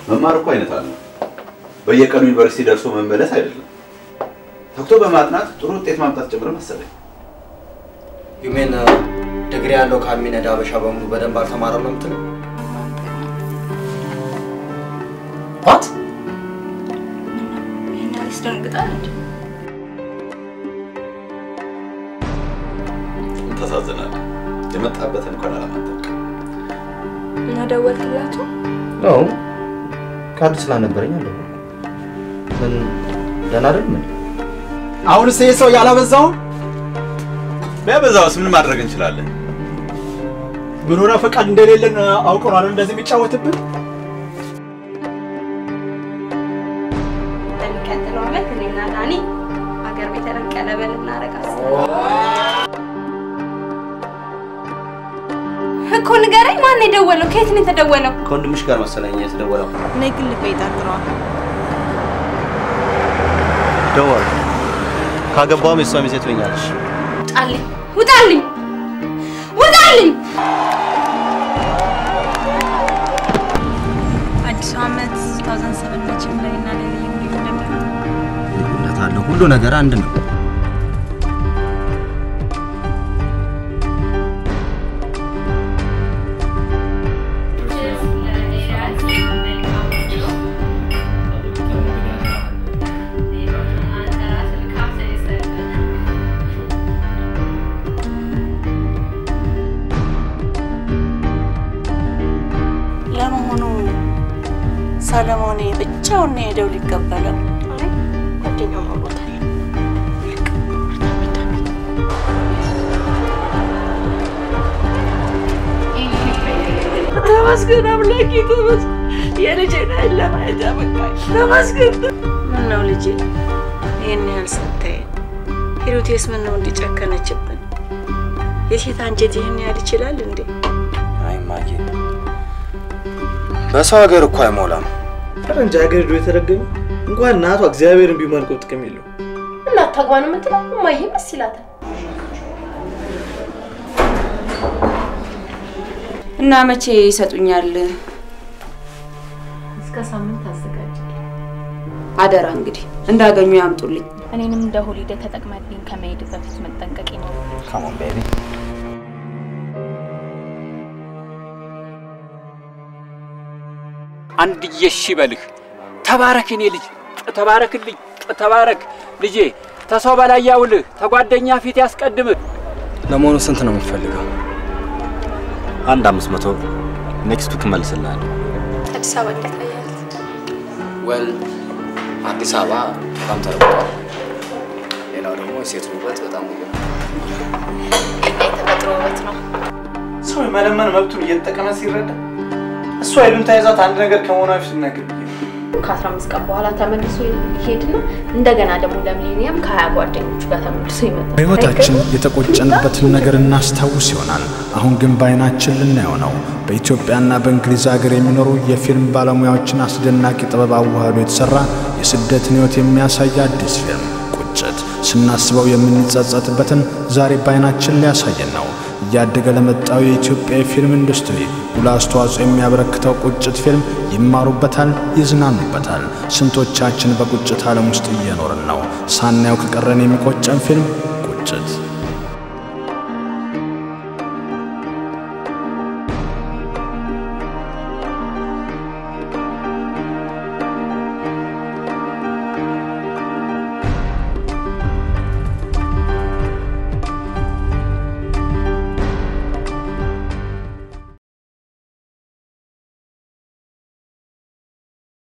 መማር እኮ አይነት አለ። በየቀኑ ዩኒቨርሲቲ ደርሶ መመለስ አይደለም። ተግቶ በማጥናት ጥሩ ውጤት ማምጣት ጭምር መሰለኝ። You mean ዲግሪ ያለው ከሚነዳ አበሻ በሙሉ በደንብ አልተማረም ነው የምትለው? What? ይሄን ያህል ያስደነግጣል እንዴ? ታሳዝናለህ። የመጣበትን እንኳን አላማታውቅም። እና ደወልክላቸው? ነው ካርድ ስላልነበረኝ አልደወልኩም። ምን ደህና አይደል? ምን አሁንስ ይሄ ሰው ያላበዛውም? ቢያበዛውስ ምን ማድረግ እንችላለን? መኖሪያ ፈቃድ እንደሌለን አውቆ ነው አይደል እንደዚህ የሚጫወትብን? በሚቀጥለው ዓመት እኔና ዳኒ አገር ቤት ሄደን ቀለበት እናደርጋለን። እኮ ንገረኝ፣ ማን ነው የደወለው? ከየት ነው የተደወለው? ከወንድምሽ ጋር መሰለኝ የተደወለው። እኔ ግን ልቤ ይጠርጥረዋል። ደወል ካገባውም የእሷ ሚዜ ትሆኛለሽ። ውጣልኝ! ውጣልኝ! ውጣልኝ! አዲሱ ዓመት 2007 መቼም ለእኔና ለልዩ ልዩ እንደሚሆን ልዩነት አለው። ሁሉ ነገር አንድ ነው። ለመሆኑ ሰለሞኔ ብቻውን ነው የሄደው ሊቀበለው? አይ ጓደኛው አብሮታል። ተመስገን አምላኬ ተመስገን፣ የልጄን ዓይን ለማየት ያበቃኝ ተመስገን። ምነው ልጄ ይህን ያህል ሰታየን? ሂሩቴስ ምነው እንዲጨከነችብን? የሴት አንጀት ይህን ያህል ይችላል እንዴ? አይ እማዬ፣ በሰው ሀገር እኮ አይሞላም። ፈረንጅ ሀገር ሄዶ የተረገመ እንኳን እናቷ እግዚአብሔርን ቢመርቀው ጥቅም የለው። እና አታግባ ነው የምትለው? እማዬ መስ ይላታል። እና መቼ ይሰጡኛል? እስከ ሳምንት አዘጋጃለሁ። አደራ እንግዲህ እንዳገኙ ያምጡልኝ። እኔንም እንደ holiday ተጠቅመብኝ ከመሄድ በፊት መጠንቀቅ ይኖርብኛል። Come on baby. አንድዬ እሺ በልህ። ተባረክ የኔ ልጅ፣ ተባረክልኝ፣ ተባረክ ልጄ። ተሰው በላይ ያውልህ፣ ተጓደኛ ፊት ያስቀድምህ። ለመሆኑ ስንት ነው የምትፈልገው? አንድ 500 next week እመልስልሃለሁ። አዲስ አበባ እንዴት አያት? Well አዲስ አበባ በጣም ተለውጧል። ሌላው ደግሞ የሴት ውበት በጣም ውብ ነው። የኛ የተፈጥሮ ውበት ነው። ሰው የመለመን መብቱን እየተጠቀመ ሲረዳ እሷ ይሉኝታ ይዟት አንድ ነገር ከመሆኗ በፊት ልነግርህ ብዬ ነው። ከ15 ቀን በኋላ ተመልሶ ይሄድና እንደገና ደግሞ ለሚሊኒየም ከ20 ጓደኞቹ ጋር ተመልሶ ይመጣል። በሕይወታችን የተቆጨንበትን ነገር እናስታውስ ይሆናል። አሁን ግን በዓይናችን ልናየው ነው። በኢትዮጵያና በእንግሊዝ ሀገር የሚኖሩ የፊልም ባለሙያዎችን አስደናቂ ጥበብ አዋህዶ የተሰራ የስደትን ሕይወት የሚያሳይ አዲስ ፊልም ቁጭት። ስናስበው የምንጸጸትበትን ዛሬ በዓይናችን ሊያሳየን ነው። እያደገ ለመጣው የኢትዮጵያ የፊልም ኢንዱስትሪ ጉልህ አስተዋጽኦ የሚያበረክተው ቁጭት ፊልም ይማሩበታል፣ ይዝናኑበታል። ስንቶቻችን በቁጭት ዓለም ውስጥ እየኖርን ነው? ሳናየው ከቀረን የሚቆጨን ፊልም ቁጭት።